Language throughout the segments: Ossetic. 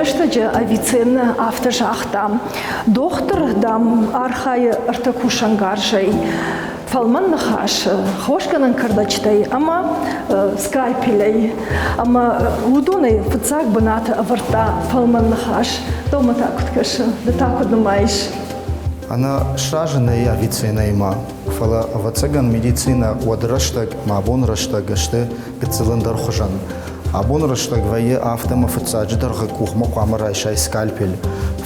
рӕстӕджы Авиценна афтӕ загъта: Дохтыр, дам, архайы ӕртӕ кусӕнгарзӕй. Фӕлмӕн ныхас, хосгӕнӕн кӕрдӕджытӕй ӕмӕ скальпелӕй. Ӕмӕ уыдонӕй фыццаг бынаты ӕвӕрдта фӕлмӕн ныхас. Дӕумӕ та куыд кӕсы? Ды та куыд нымайыс? Ӕнӕ сразы нӕй Авиценнаимӕ, фӕлӕ, ӕвӕццӕгӕн, медицинӕ уӕды рӕстӕг ӕмӕ абоны рӕстӕг сты гыццыл ӕндӕр хуызӕн. Абоны рӕстӕг вӕййы афтӕ ӕмӕ фыццаджыдӕр къухмӕ хъуамӕ райсай скальпель,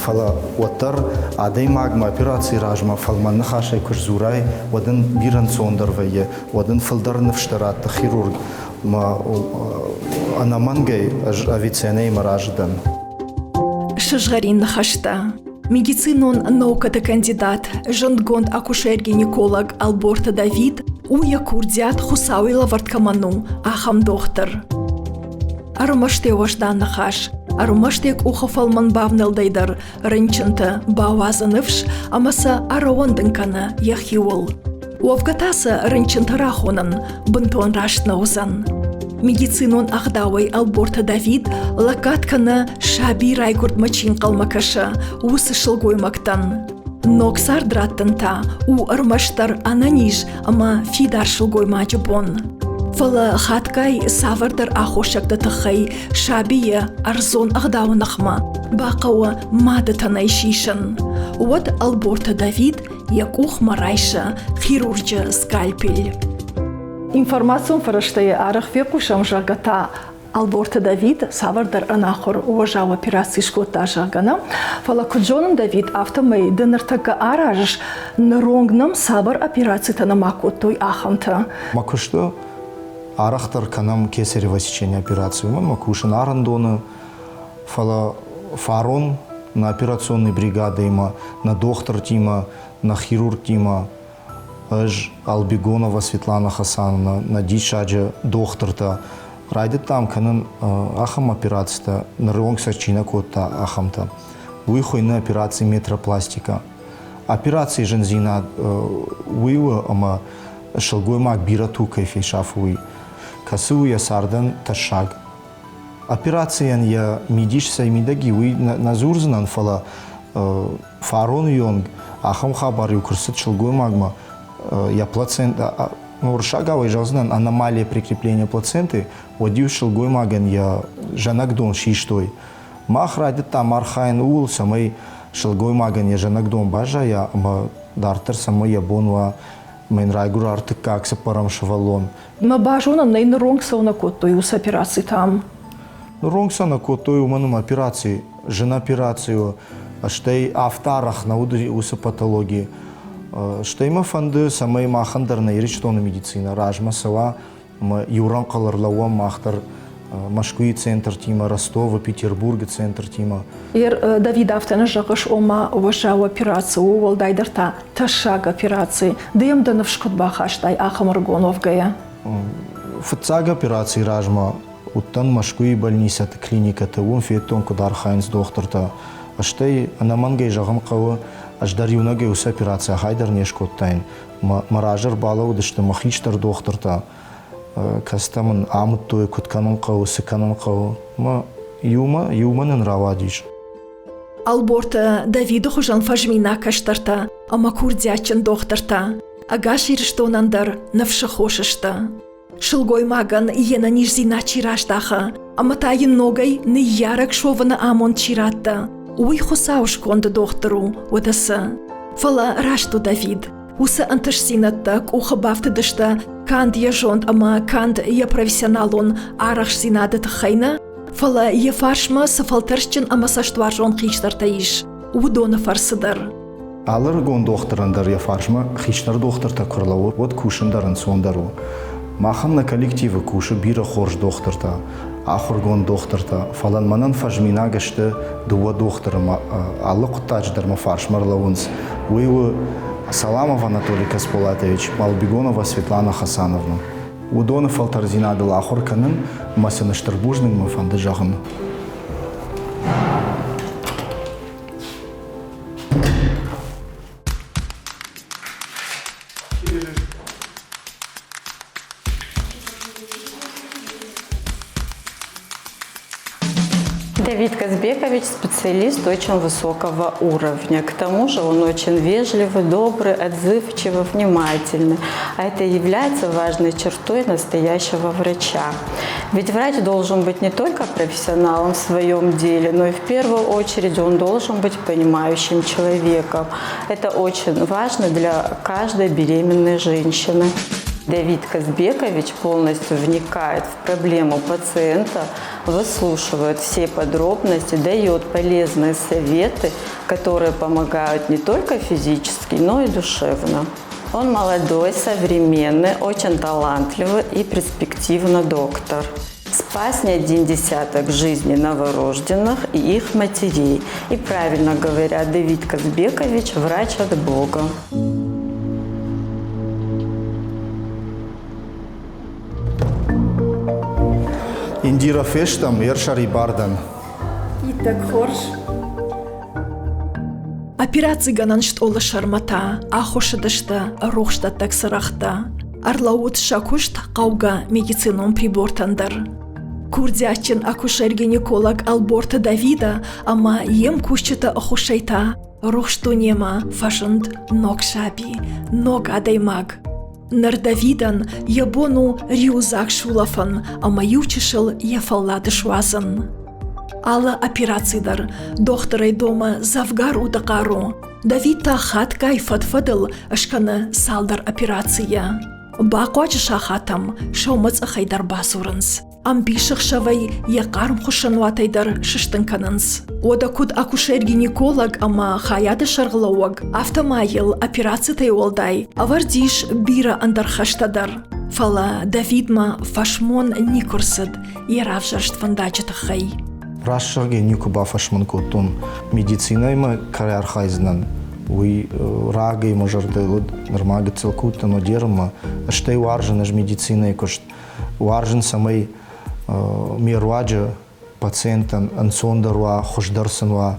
фӕлӕ уӕддӕр адӕймагмӕ операцийы размӕ фӕлмӕн ныхасӕй куы сдзурай, уӕд ын бирӕ ӕнцондӕр вӕййы, уӕд ын фылдӕр ныфстӕ ратты хирург. Мӕ ӕнӕмӕнгӕй ӕз Авиценнаимӕ разы дӕн. Сызгъӕрин ныхӕстӕ. Медицинон наукӕты кандидат, зындгонд акушер-гинеколог Ӕлборты Давид у йӕ курдиат Хуыцауӕй лӕвӕрд кӕмӕн у, ахӕм дохтыр. Ӕрмӕст йӕ уӕздан ныхас, ӕрмӕст йӕ къухы фӕлмӕн бавнӕлдӕй дӕр рынчынты бауадзы ныфс ӕмӕ сӕ ӕрӕууӕндын кӕны йӕхиуыл. Уӕвгӕ та сӕ рынчынтӕ рахонын бынтон раст нӕ уыдзӕн. Медицинон ӕгъдауӕй Ӕлборты Давид лӕггад кӕны саби райгуырдмӕ чи нхъӕлмӕ кӕсы, уыцы сылгоймӕгтӕн. Ног цард раттын та у ӕрмӕстдӕр ӕнӕниз ӕмӕ фидар сылгоймаджы бон. Фӕлӕ хатгай цавӕрдӕр аххосӕгты тыххӕй сабийы ӕрдзон ӕгъдауы ныхмӕ бахъӕуы мады тӕнӕй сисын. Уӕд Ӕлборты Давид йӕ къухмӕ райсы хирурджы скальпель. Информацион фӕрӕзтӕй арӕх фехъусӕм, зӕгъгӕ та Ӕлборты Давид цавӕрдӕр ӕнахуыр уӕззау операци скодта, зӕгъгӕ, нӕ. Фӕлӕ куыд зонын, Давид, афтӕмӕй ды ныртӕккӕ аразыс, ныронг нӕм цавӕр операцитӕ нӕма кодтой, ахӕмтӕ. Мӕ куысты арӕхдӕр кӕнӕм кесарево сечение операци. Уымӕн мӕ кусын арӕндоны, фӕлӕ фарон нӕ операционный бригадӕимӕ, нӕ дохтыртимӕ, нӕ хирургтимӕ ӕз Албегонова Светлана Хасановна, нӕ диссаджы дохтыртӕ райдыдтам кӕнын ахӕм операцитӕ, ныры онг сӕ чи нӕ кодта, ахӕмтӕ. Уый хуыйны операци метропластика. Операцийы зындзинад уый у, ӕмӕ сылгоймаг бирӕ туг кӕй фесафы, уый, кӕцы у йӕ цардӕн тӕссаг. Операцийӕн йӕ мидис цӕй мидӕг и, уый нӕ дзурдзынӕн, фӕлӕ фароны онг ахӕм хабар-иу куы рцыд сылгоймагмӕ, йӕ плацента, ну, уырыссагау зӕгъдзынӕн, аномалия прикрепления плаценты, уӕд-иу сылгоймагӕн йӕ зӕнӕгдон систой. Мах райдыдтам архайын ууыл, цӕмӕй сылгоймагӕн йӕ зӕнӕгдон баззайа ӕмӕ дарддӕр цӕмӕй йӕ бон уа мӕн райгуыра ӕртыккаг, цыппӕрӕм сывӕллон. Мӕ базонӕн нӕй ныронг цӕуы нӕ кодтой уыцы операцитӕм. Ныронг сӕ нӕ кодтой, уымӕн ӕмӕ операци зын операци у, стӕй афтӕ арӕх нӕ уыд уыцы патологи. Стӕй мӕ фӕнды, цӕмӕй махӕн дӕр нӕ Ирыстоны медицинӕ размӕ цӕуа ӕмӕ иу рӕнхъыл ӕрлӕууӕм мах дӕр Мӕскуыйы центртимӕ, Ростовы, Петербургы центртимӕ. Ер, Давид, афтӕ нӕ зӕгъыс, ома уӕззау операци у, уӕлдайдӕр та тӕссаг операци. Ды йӕм дӕ ныфс куыд бахастай ахӕм ӕрыгон уӕвгӕйӕ? Фыццаг операцийы размӕ уыдтӕн Мӕскуыйы больницӕты, клиникӕты, уым федтон, куыд архайынц дохтыртӕ. Стӕй, ӕнӕмӕнгӕй зӕгъын хъӕуы, ӕз дӕр иунӕгӕй уыцы операци ахӕй дӕр не скодтаин. Мӕ разы ӕрбалӕууыдысты мӕ хистӕр дохтыртӕ, кӕцытӕ мын амыдтой, куыд кӕнын хъӕуы, цы кӕнын хъӕуы. Мӕ иумӕ, иумӕ нын рауадис. Ӕлборты Давиды хуызӕн фӕзминаг кӕстӕртӕ ӕмӕ курдиатджын дохтыртӕ ӕгас Ирыстонӕн дӕр ныфсы хос сты. Сылгоймагӕн йе нӕниздзинад чи раздахы ӕмӕ та йын ногӕй ныййарӕг суӕвыны амонд чи радта, уый Хуыцауы сконды дохтыр у, уӕдӕ цы. Фӕлӕ раст у Давид. Уыцы ӕнтыстдзинӕдтӕ къухы бафтыдысты канд йӕ зонд ӕмӕ канд йӕ профессионалон арӕхстдзинады тыххӕй нӕ, фӕлӕ йӕ фарсмӕ цы фӕлтӕрдджын ӕмӕ цӕстуарзон хистӕртӕ ис, уыдоны фӕрцы дӕр. Алы ӕрыгон дохтырӕн дӕр йӕ фарсмӕ хистӕр дохтыртӕ куы рлӕууы, уӕд кусын дӕр ӕнцондӕр у. Махӕн нӕ коллективы кусы бирӕ хорз дохтыртӕ, ахуыргонд дохтыртӕ, фӕлӕ мӕнӕн фӕзминаг сты дыууӕ дохтыры алы хъуыддаджы дӕр мӕ фарсмӕ рлӕууынц. Уый у Саламов Анатолий Касполатович, Балбегонова Светлана Хасановна. Уыдоны фӕлтӕрдзинадыл ахуыр кӕнын мӕ сын стыр бузныг мӕ фӕнды зӕгъын. Давид Казбекович специалист очень высокого уровня. К тому же он очень вежливый, добрый, отзывчивый, внимательный. А это является важной чертой настоящего врача. Ведь врач должен быть не только профессионалом в своем деле, но и в первую очередь он должен быть понимающим человеком. Это очень важно для каждой беременной женщины. Давид Казбекович полностью вникает в проблему пациента, выслушивает все подробности, дает полезные советы, которые помогают не только физически, но и душевно. Он молодой, современный, очень талантливый и перспективный доктор. Спас не один десяток жизней новорожденных и их матерей. И правильно говорят, Давид Казбекович – врач от Бога. Индира фестӕм ӕрсӕрибар дӕн. Иттӕг хорз. Операцигӕнӕн стъолы сӕрмӕ та ахуыссыдысты рухсдӕттӕг цырӕгътӕ. Ӕрлӕууыд сӕ куыст хъӕугӕ медицинон прибортӕн дӕр. Курдиатджын акушер-гинеколог Ӕлборты Давида ӕмӕ йе мкусджыты ӕххуысӕй та рухс дунемӕ фӕзынд ног саби, ног адӕймаг. Ныр Давидӕн йӕ бон у риуыдзаг сулӕфын ӕмӕ иучысыл йӕ фӕллад суадзын. Алы операци дӕр дохтырӕй домы дзӕвгар уды хъару. Давид та хатгай фӕд-фӕдыл скӕны цалдӕр операцийӕ. Бахъуаджы сахатӕм сӕумӕцъӕхӕй дӕр бадзурынц. Ӕмбисӕхсӕвӕй йӕ хъарм хуыссӕнуатӕй дӕр сыстын кӕнынц. Уӕдӕ куыд акушер-гинеколог ӕмӕ хайады сӕргълӕууӕг, афтӕ ма йыл операцитӕй уӕлдай ӕвӕрд ис бирӕ ӕндӕр хӕстӕ дӕр. Фӕлӕ Давидмӕ фӕсмон никуы рцыд йӕ равзӕрст фӕндаджы тыххӕй. Раст зӕгъгӕ, никуы бафӕсмон кодтон медицинӕимӕ кӕй архайдзынӕн, уый рагӕй мӕ зӕрдыл уыд, нырма гыццыл куы уыдтӕн, уӕд ерынмӕ. Стӕй уарзын ӕз медицинӕйы куыст. Уарзын, цӕмӕй ме руаджы пациенттӕн ӕнцондӕр уа, хуыздӕр сын уа.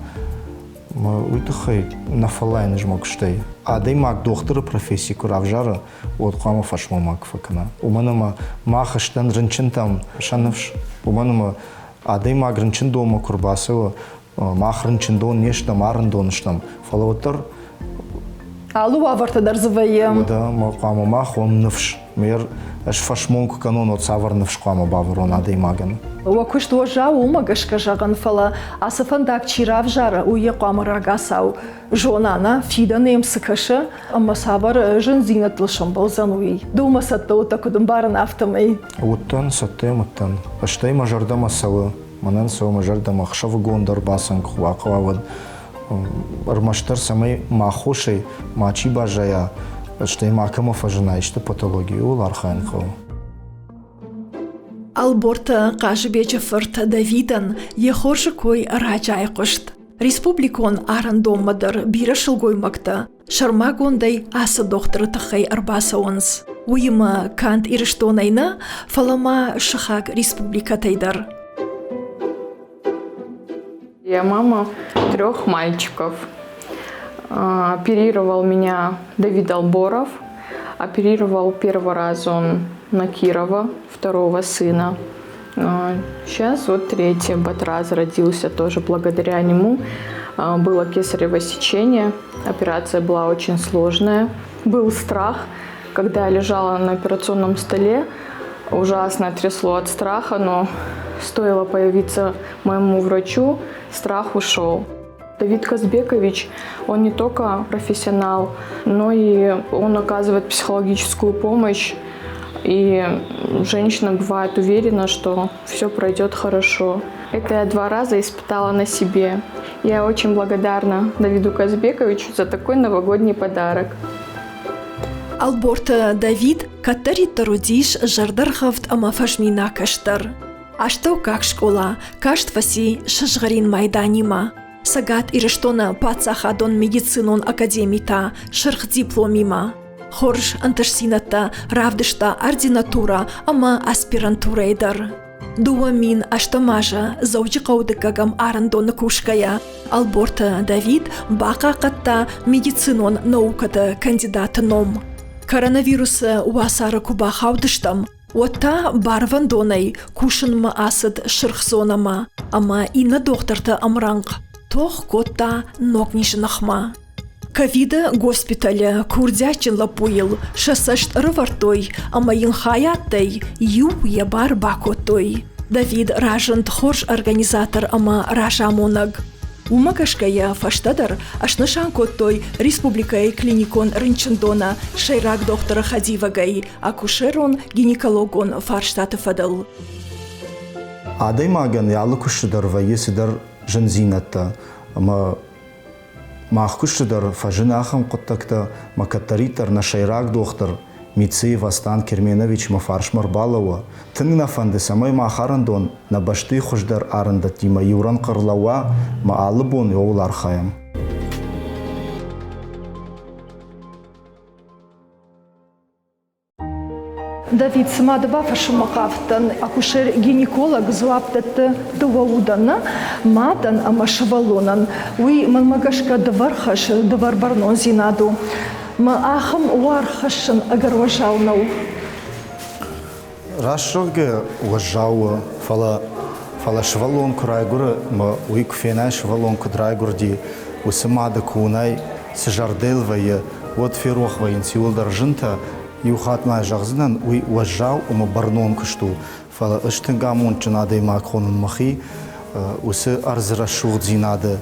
Уый тыххӕй нӕ фӕллайын ӕз мӕ куыстӕй. Адӕймаг дохтыры професси куы равзары, уӕд хъуамӕ фӕсмонмаг фӕкӕна. Уымӕн ӕмӕ мах стӕм рынчынтӕм сӕ ныфс. Уымӕн ӕмӕ адӕймаг рынчындонмӕ куы рбацӕуы, мах рынчындон не стӕм, арындон стӕм, фӕлӕ уӕддӕр Алы уавӕртӕ дӕр дзы вӕййы. Уӕдӕ хъуамӕ мах уӕм ныфс. Мер ӕз фӕсмон куы кӕнон, уӕд цавӕр ныфс хъуамӕ бавӕрон адӕймагӕн? Уӕ куыст уӕззау уымӕ гӕсгӕ зӕгъын, фӕлӕ ацы фӕндаг чи равзары, уый йӕ хъуамӕ рагацау зона, нӕ фидӕны йӕм цы кӕсы ӕмӕ цавӕр зындзинӕдтыл сӕмбӕлдзӕн, уый. Ды уымӕ цӕттӕ уыдтӕ, куыд ӕмбарын, афтӕмӕй. Уыдтӕн, цӕттӕ уыдтӕн. Стӕй мӕ зӕрдӕмӕ цӕуы, мӕнӕн цӕуы мӕ зӕрдӕмӕ ӕхсӕвыгон дӕр бацӕн куы бахъӕуа, уӕд ӕрмӕстдӕр цӕмӕй мӕ аххосӕй мачи баззайа, стӕй макӕмӕ фӕзына исты патологи, ууыл архайын хъӕуы. Ӕлборты Хъазыбеджы фырт Давидӕн йӕ хорзы кой раджы айхъуыст. Республикон арӕндонмӕ дӕр бирӕ сылгоймӕгтӕ сӕрмагондӕй ацы дохтыры тыххӕй ӕрбацӕуынц. Уыимӕ канд Ирыстонӕй нӕ, фӕлӕ ма сыхаг республикӕтӕй дӕр. Я мама трех мальчиков. Оперировал меня Давид Алборов. Оперировал первый раз он на Кирова, второго сына. Сейчас вот третий Батраз родился тоже благодаря нему. Было кесарево сечение, операция была очень сложная. Был страх, когда я лежала на операционном столе, ужасно трясло от страха, но стоило появиться моему врачу, страх ушел. Давид Казбекович, он не только профессионал, но и он оказывает психологическую помощь. И женщина бывает уверена, что все пройдет хорошо. Это я два раза испытала на себе. Я очень благодарна Давиду Казбековичу за такой новогодний подарок. Ӕлборты Давид кӕддӕриддӕр уыдис зӕрдӕргъӕвд ӕмӕ фӕзминаг кӕстӕр. Астӕуккаг скъола каст фӕци сызгъӕрин майданимӕ. Цӕгат Ирыстоны паддзахадон медицинон академи та сырх дипломимӕ. Хорз ӕнтыстдзинӕдтӕ равдыста ординатурӕ ӕмӕ аспирантурӕйы дӕр. 2008 азы Дзӕуджыхъӕуы дыккӕгӕм арӕндоны кусгӕйӕ, Ӕлборты Давид бахъахъхъӕдта медицинон наукӕты кандидаты ном. Коронавирусы уацары куы бахаудыстӕм, Уӕд та барвӕндонӕй кусынмӕ ацыд Сырх зонӕмӕ ӕмӕ иннӕ дохтырты ӕмрӕнхъ тох кодта ног низы ныхмӕ. Ковиды госпиталы курдиатджын лӕппуйыл сӕ цӕст ӕрӕвӕрдтой ӕмӕ йын хайадтӕй иу йӕ бар бакодтой. Давид разынд хорз организатор ӕмӕ разамонӕг. Уымӕ гӕсгӕ йӕ фӕстӕдӕр снысан кодтой республикӕйы клиникон рынчындоны сӕйраг дохтыры хӕдивӕгӕй акушерон-гинекологон фарстаты фӕдыл. Адӕймагӕн йӕ алы куысты дӕр вӕййы цыдӕр зындзинӕдтӕ ӕмӕ мах куысты дӕр фӕзыны ахӕм хъуыддӕгтӕ, мӕ кӕддӕриддӕр нӕ сӕйраг дохтыр Мициев Астан Керменович мӕ фарсмӕ ӕрбалӕууа. Тынг нӕ фӕнды, цӕмӕй мах арӕндон нӕ бӕстӕйы хуыздӕр арӕндӕттимӕ иу рӕнхъ ӕрлӕууа мӕ алы бон ууыл архайӕм. Давид, цыма ды бафӕрсынмӕ хъавыдтӕн, акушер-гинеколог дзуапп дӕтты дыууӕ удӕн, мадӕн ӕмӕ сывӕллонӕн. Уый, мӕнмӕ гӕсгӕ, дывӕр хӕс, дывӕр бӕрнондзинад у. Мӕ ахӕм уаргъ хӕссын ӕгӕр уӕззау нӕу. Раст зӕгъгӕ, уӕззау у, фӕлӕ фӕлӕ сывӕллон куы райгуыры ӕмӕ уый куы фенай, сывӕллон куыд райгуырди, уыцы мады куы уынай, цы зӕрдӕйыл вӕййы, уӕд ферох вӕййынц иуылдӕр зынтӕ. Иу хатт ма зӕгъдзынӕн, уый уӕззау ӕмӕ бӕрнон куыст у, фӕлӕ ӕз тынг амондджын адӕймаг хонын мӕхи, уыцы ӕрдзы рӕсугъддзинады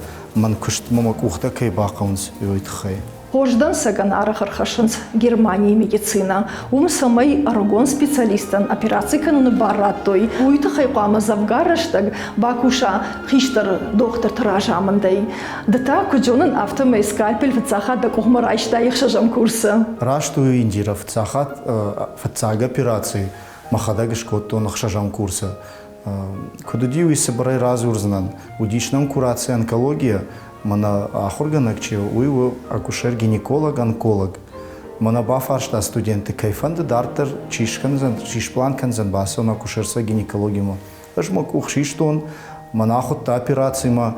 мӕн куыстмӕ мӕ къухтӕ кӕй бахъӕуынц, уый тыххӕй. Хорз дӕнцӕгӕн арӕх ӕрхӕссынц Германийы медицинӕ. Уым цӕмӕй ӕрыгон специалисттӕн операци кӕныны бар радтой, уый тыххӕй хъуамӕ дзӕвгар рӕстӕг бакуса хистӕр дохтырты разамындӕй. Ды та, куыд зонын, афтӕмӕй скальпель фыццаг хатт дӕ къухмӕ райстай ӕхсӕзӕм курсы. Раст у, Индира, фыццаг хатт фыццаг операци мӕхӕдӕг скодтон ӕхсӕзӕм курсы. Куыд уыди, уый цыбырӕй радзурдзынӕн. Уыдис нӕм кураци онкологийӕ, Мӕнӕ ахуыргӕнӕг чи у, уый у акушер-гинеколог-онколог. Мӕнӕ бафарста студентты, кӕй фӕнды дарддӕр чи скӕндзӕн, чи сплан кӕндзӕн бацӕуын акушерство-гинекологимӕ. Ӕз мӕ къух систон, мӕн ахуыдта операцимӕ,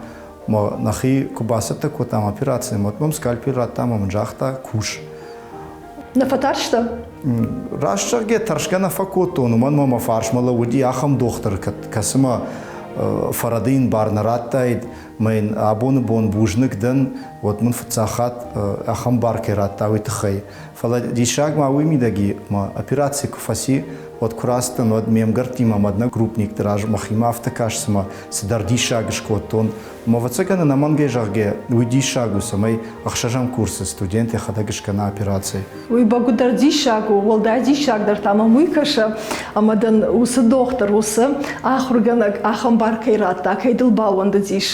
мӕ нӕхи куы бацӕттӕ кодтам операцимӕ, уӕд мӕм скальпель радта ӕмӕ мын загъта, кус. Нӕ фӕтарстӕ? Раст зӕгъгӕ, тӕрсгӕ нӕ фӕкодтон, уымӕн ӕмӕ мӕ фарсмӕ лӕууыди ахӕм дохтыр, кӕцымӕ фӕрӕдийын бар нӕ радтаид, Мӕ йын абоны бон бузныг дӕн, уӕд мын фыццаг хатт ахӕм бар кӕй радта, уый тыххӕй. Фӕлӕ диссаг ма уый мидӕг и, мӕ операци куы фӕци, уӕд куы рацыдтӕн, уӕд ме мгӕрттимӕ ӕмӕ одногруппникты раз мӕхимӕ афтӕ каст, цыма цыдӕр диссаг скодтон. Ӕмӕ, ӕвӕццӕгӕн, ӕнӕмӕнгӕй зӕгъгӕ, уый диссаг у, цӕмӕй ӕхсӕзӕм курсы студент йӕхӕдӕг скӕна операци. Уый бӕгуыдӕр диссаг у, уӕлдай диссагдӕр та мӕм уый кӕсы, ӕмӕ дын уыцы дохтыр, уыцы ахуыргӕнӕг ахӕм бар кӕй радта, кӕй дыл баууӕндыдис.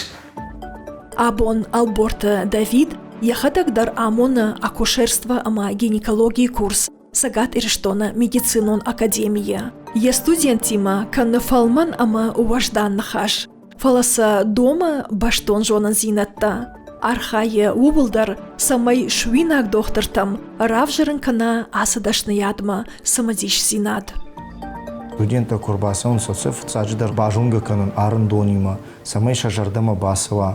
Абон Ӕлборты Давид йӕхӕдӕг дӕр амоны акушерство ӕмӕ гинекологийы курс Цӕгат Ирыстоны медицинон академийы. Йе студенттимӕ кӕны фӕлмӕн ӕмӕ уӕздан ныхас. Фӕлӕ сӕ домы бӕстон зонындзинӕдтӕ. Архайы ууыл дӕр, цӕмӕй суинаг дохтыртӕм равзӕрын кӕна ацы дӕсныйадмӕ цымыдисдзинад. Студенттӕ куы ӕрбацӕуынц, уӕд сӕ фыццаджыдӕр базонгӕ кӕнын арындонимӕ, цӕмӕй сӕ зӕрдӕмӕ бацӕуа,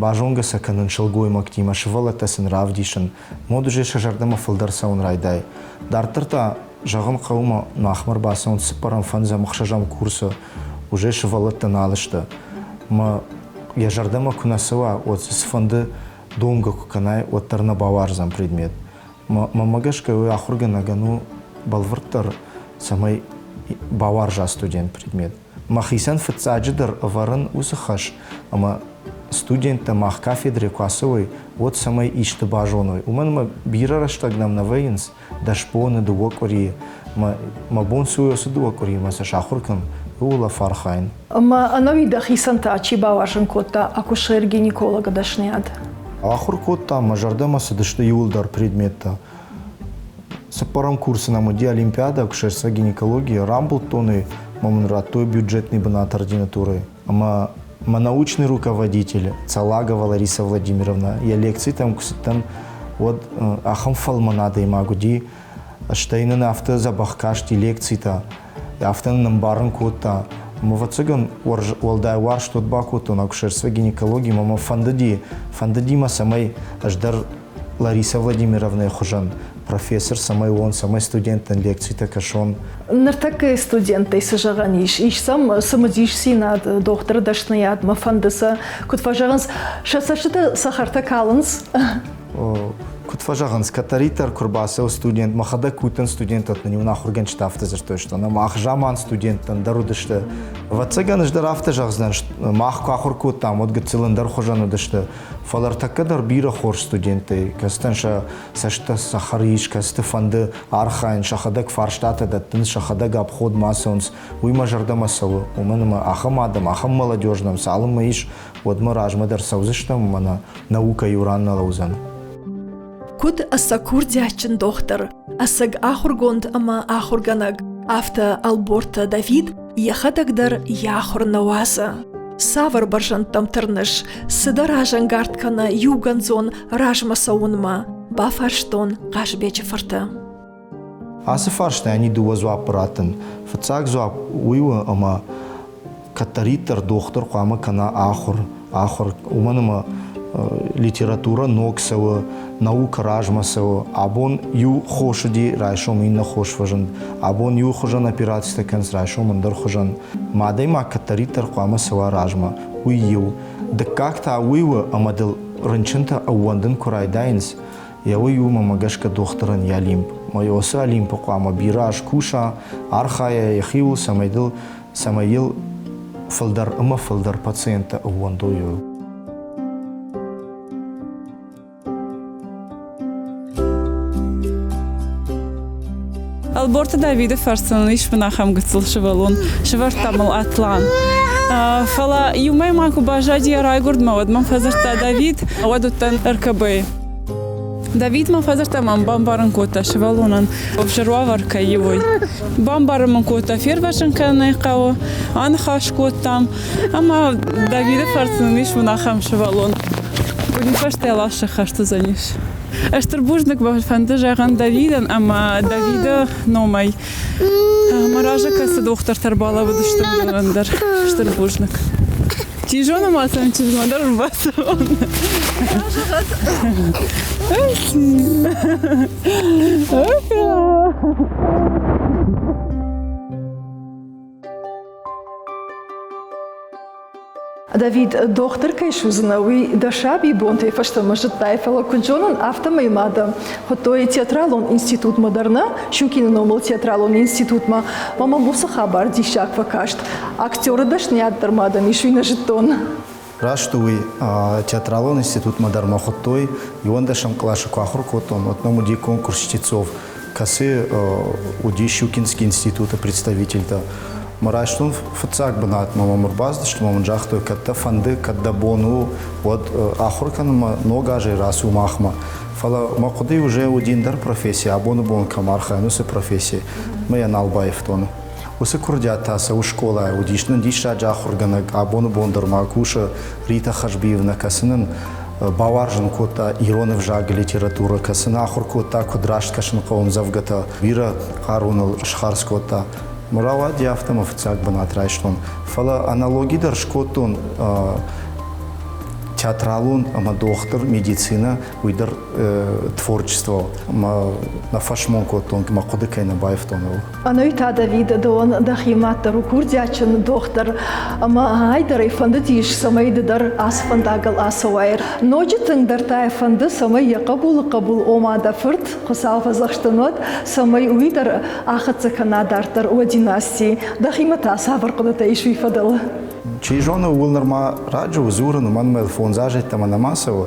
базонгӕ сӕ кӕнын сылгоймӕгтимӕ, сывӕллӕттӕ сын равдисын, модуже сӕ зӕрдӕмӕ фылдӕр цӕуын райдай. Дарддӕр та, зӕгъын хъӕуы ма, махмӕ ӕрбацӕуынц цыппӕрӕм, фӕндзӕм, ӕхсӕзӕм курсы, уже сывӕллӕттӕ нал сты. Мӕ йӕ зӕрдӕмӕ куы нӕ цӕуа, уӕд дзы цыфӕнды домгӕ куы кӕнай, уӕддӕр нӕ бауарздзӕн предмет. Мӕнмӕ гӕсгӕ уый ахуыргӕнӕгӕн у бӕлвырддӕр, цӕмӕй бауарза студент предмет. Мӕхицӕн фыццаджыдӕр ӕвӕрын уыцы хӕс, ӕмӕ студенттӕ мах кафедрӕ куы ацӕуой, уӕд цӕмӕй исты базоной. Уымӕн ӕмӕ бирӕ рӕстӕг нӕм нӕ вӕййынц, 10 боны, 2 къуырийы. Мӕ бон цы у уыцы 2 къуыримӕ сӕ сахуыр кӕн, ууыл афархайын. Ӕмӕ ӕнӕуи дӕхицӕн та чи бауарзын кодта акушер-гинекологы дӕсныйад? Ахуыр кодтам, мӕ зӕрдӕмӕ цыдысты иууылдӕр предметтӕ. Цыппӕрӕм курсы нӕм уыди олимпиадӕ акушерство-гинекология, рамбылдтон ӕй, ӕмӕ мын радтой бюджетный бынат ординатурӕйы. Ӕмӕ мӕ научный руководитель Цалагова Лариса Владимировна йӕ лекцитӕм куы цыдтӕн, уӕд ахӕм фӕлмӕн адӕймаг уыди, стӕй нын афтӕ дзӕбӕх касти лекцитӕ, афтӕ нын ӕмбарын кодта. Ӕмӕ, ӕвӕццӕгӕн, уӕлдай уарзт уӕд бакодтон акушерство гинекологимӕ ӕмӕ фӕндыди, фӕндыди мӕ, цӕмӕй ӕз дӕр Лариса Владимировнайы хуызӕн профессор цӕмӕй уон, цӕмӕй студенттӕн лекцитӕ кӕсон. Ныртӕккӕйы студенттӕй цы зӕгъӕн ис? Ис сӕм цымыдисдзинад дохтыры дӕсныйадмӕ, фӕнды сӕ, куыд фӕзӕгъынц, сӕ цӕстытӕ цӕхӕртӕ калынц? Куыд фӕзӕгъынц, кӕддӕриддӕр куы рбацӕуы студент, мӕхӕдӕг куы уыдтӕн студенттӕн, иу ахуыргӕнджытӕ афтӕ дзырдтой, что мах заман студенттӕн дӕр уыдысты. Ӕвӕццӕгӕн, ӕз дӕр афтӕ зӕгъдзынӕн, мах куы ахуыр кодтам, уӕд гыццыл ӕндӕр хуызӕн уыдысты. Фӕлӕ ӕртӕккӕ дӕр бирӕ хорз студенттӕй, кӕцытӕн сӕ цӕсттӕ цӕхӕр ис, кӕцыты фӕнды архайын, сӕхӕдӕг фарстатӕ дӕттынц, сӕхӕдӕг обходмӕ ацӕуынц, уый мӕ зӕрдӕмӕ цӕуы, уымӕн ӕмӕ ахӕм адӕм, ахӕм молодежь нӕм цалынмӕ ис, уӕдмӕ размӕ дӕр цӕудзыстӕм ӕмӕ нӕ наукӕ иу ран нӕ лӕудзӕн. Куыд ӕцӕг курдиатджын дохтыр, ӕцӕг ахуыргонд ӕмӕ ахуыргӕнӕг, афтӕ Ӕлборты Давид йӕхӕдӕг дӕр йӕ ахуыр нӕ уадзы. Цавӕр бӕрзӕндтӕм тырныс, цы дӕ разӕнгард кӕны иугӕндзон размӕ цӕуынмӕ? бафарстон Хъазбеджы фырты. Ацы фарстайӕн и дыууӕ дзуаппы раттын. Фыццаг дзуапп уый у, ӕмӕ кӕддӕриддӕр дохтыр хъуамӕ кӕна ахуыр, ахуыр, уымӕн ӕмӕ литературӕ ног цӕуы, наукӕ размӕ цӕуы. Абон иу хос уыди, райсом иннӕ хос фӕзынд. Абон иу хуызӕн операцитӕ кӕнынц, райсом ӕндӕр хуызӕн. Мӕ адӕймаг кӕддӕриддӕр хъуамӕ цӕуа размӕ. Уый иу. Дыккаг та уый у, ӕмӕ дыл рынчынтӕ ӕууӕндын куы райдайынц, йӕ уый у, мӕ гӕсгӕ дохтырӕн йӕ Олимп. Мӕ уыцы Олимпы хъуамӕ бирӕ аз куса, архайа йӕхиуыл, цӕмӕй дыл, цӕмӕй йыл фылдӕр ӕмӕ фылдӕр пациенттӕ ӕууӕндой. Ӕлборты Давиды фӕрцы нын ис мын ахӕм гыццыл сывӕллон. Сывӕрдта мыл Атлан. Фӕлӕ иумӕ ма куы баззади йӕ райгуырдмӕ, уӕд мӕм фӕдзырдта Давид, уӕд уыдтӕн РКБ-йы. Давид мӕ фӕдзырдта мӕм бамбарын кодта сывӕллонӕн ӕвзӕр уавӕр кӕй у, уый. Бамбарын мын кодта, фервӕзын кӕнын ӕй хъӕуы, аныхас кодтам. Ӕмӕ Давиды фӕрцы нын ис мын ахӕм сывӕллон. Уый фӕстӕ ласы хӕст уыдзӕнис. Стыр бузныг мӕ фӕнды зӕгъын Давидӕн ӕмӕ Давиды номӕй мӕ разы кӕцы дохтыртӕ ӕрбалӕууыдысты, уыдонӕн дӕр стыр бузныг. Чи зоны ма сӕм чызгмӕ дӕр ӕрбацӕуон. Давид, дохтыр кӕй суыдзынӕ, уый дӕ сабибонтӕй фӕстӕмӕ зыдтай, фӕлӕ куыд зонын, афтӕмӕй ма дӕ хуыдтой театралон институтмӕ дӕр нӕ, Щукины номыл театралон институтмӕ. Мӕ мӕм уыцы хабар диссаг фӕкаст. Актеры дӕсныйад дӕр ма дӕм ис, уый нӕ зыдтон. Раст у уый. Театралон институтмӕ дӕр мӕ хуыдтой. Иуӕндӕсӕм къласы куы ахуыр кодтон, уӕд нӕм уыди конкурс чтецов, кӕцы уыди Щукинский институты представительтӕ. Мӕ райстон фыццаг бынатмӕ мӕм ӕрбацыдысты ӕмӕ мын загътой, кӕд дӕ фӕнды, кӕд дӕ бон у, уӕд ахуыр кӕнынмӕ ног азӕй рацу махмӕ. Фӕлӕ мӕ хъуыдыйы уже уыди ӕндӕр професси, абоны бон кӕм архайын, уыцы професси, мӕ йӕ нал баивтон. Уыцы куырдиат та цӕуы скъолайы, уыдис нын диссаджы ахуыргӕнӕг, абоны бон дӕр ма кусы Рита Хазбиевна, кӕцы нын бауарзын кодта ирон ӕвзаг, литературӕ, кӕцы нӕ ахуыр кодта, куыд раст кӕсын хъӕуы ӕмдзӕвгӕтӕ, бирӕ хъару ныл схардз кодта. Рауади афтӕ мӕ фыццаг бынат райстон. Фӕлӕ аналоги дӕр скодтон театралон ӕмӕ дохтыр, медицинӕ, уый дӕр творчество мӕ нӕ фӕсмон кодтон, мӕ хъуыды кӕй нӕ баивтон, ууыл. Ӕнӕуи та Давид дӕуӕн дӕхи мад дӕр у курдиатджын дохтыр, ӕмӕ ай дӕр ӕй фӕндыдис, цӕмӕй ды дӕр ацы фӕндагыл ацӕуай. Ноджы тынгдӕр та йӕ фӕнды, цӕмӕй йӕ хъӕбулы хъӕбул, ома дӕ фырт, Хуыцау фӕдзӕхст ын уӕд, цӕмӕй уый дӕр ахӕццӕ кӕна дарддӕр уӕ династи. Дӕхимӕ та цавӕр хъуыдытӕ ис уый фӕдыл? Чи зоны, ууыл нырма раджы у дзурын, уымӕн мӕ фондз азы йеддӕмӕ нӕма цӕуы,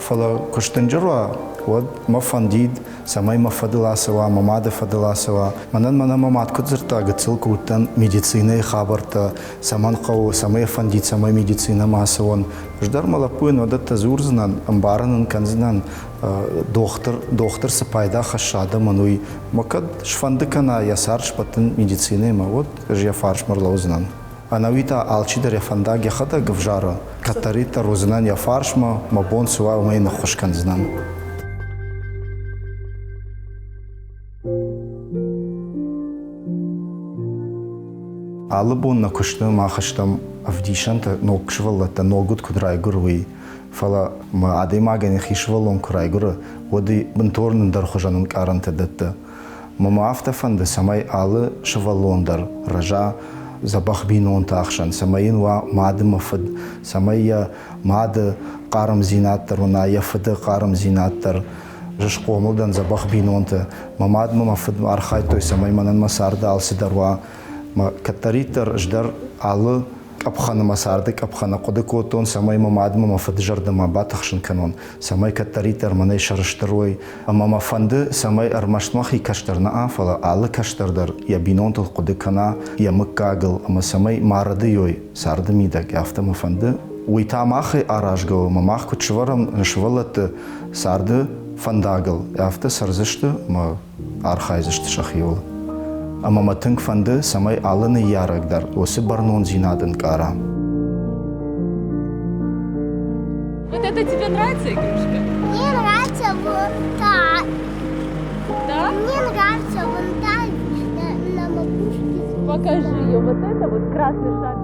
фӕлӕ куы сдынджыр уа, уӕд мӕ фӕндид, цӕмӕй мӕ фӕдыл ацӕуа, мӕ мады фӕдыл ацӕуа. Мӕнӕн мӕнӕ мӕ мад куыд дзырдта, гыццыл куы уыдтӕн, медицинӕйы хабӕрттӕ цӕмӕн хъӕуы, цӕмӕй фӕндид, цӕмӕй медицинӕмӕ ацӕуон. Ӕз дӕр мӕ лӕппуйӕн уыдӕттӕ дзурдзынӕн, ӕмбарын ын кӕндзынӕн, дохтыр, дохтыр цы пайда хӕссы адӕмӕн, уый. Мӕ кӕд сфӕнды кӕна йӕ цард сбӕттын медицинӕимӕ, уӕд ӕз йӕ фарсмӕ рлӕудзынӕн. Ӕнӕуи та алчидӕр йӕ фӕндаг йӕхӕдӕг ӕвзары. Кӕддӕриддӕр уыдзынӕн йӕ фарсмӕ, мӕ бон цы уа, уымӕй ныххуыс кӕндзынӕн. Алы бон нӕ куысты мах стӕм ӕвдисӕнтӕ ног сывӕллӕттӕ ногуыд куыд райгуыр, уый. Фӕлӕ мӕ адӕймагӕн йӕхи сывӕллон куы райгуыры, уӕд ый бынтон ӕндӕрхуызӕн ӕнкъарӕнтӕ дӕтты. Мӕ мӕ афтӕ фӕнды, цӕмӕй алы сывӕллон дӕр рӕза дзӕбӕх бинонты ӕхсӕн, цӕмӕй йын уа мад ӕмӕ фыд, цӕмӕй йӕ мады хъармдзинад дӕр уына, йӕ фыды хъармдзинад дӕр. Ӕз схъомыл дӕн дзӕбӕх бинонты. Мӕ мад ӕмӕ мӕ фыд архайдтой, цӕмӕй мӕнӕн мӕ царды алцыдӕр уа. Мӕ кӕддӕриддӕр ӕз дӕр алы къӕпхӕны мӕ царды къӕпхӕны хъуыды кодтон, цӕмӕй мӕ мад ӕмӕ мӕ фыды зӕрдӕ ма батыхсын кӕнон, цӕмӕй кӕддӕриддӕр мӕнӕй сӕрыстыр уой. Ӕмӕ мӕ фӕнды, цӕмӕй ӕрмӕст мӕхи кӕстӕр нӕ, фӕлӕ алы кӕстӕр дӕр йӕ бинонтыл хъуыды кӕна, йӕ мыггагыл ӕмӕ цӕмӕй ма рӕдыйой царды мидӕг, афтӕ мӕ фӕнды. Уый та махӕй аразгӕ у, ӕмӕ мах куыд сӕвӕрӕм нӕ сывӕллӕтты царды фӕндагыл, афтӕ цӕрдзысты ӕмӕ архайдзысты сӕхиуыл. Ӕмӕ мӕ тынг фӕнды, цӕмӕй алы ныййарӕг дӕр уыцы бӕрнондзинад ӕнкъара. Вот это тебе нравится игрушка? Мне нравится вон та. Да? Мне нравится вон та на, на макушке. Покажи ее. Вот это вот красный шар.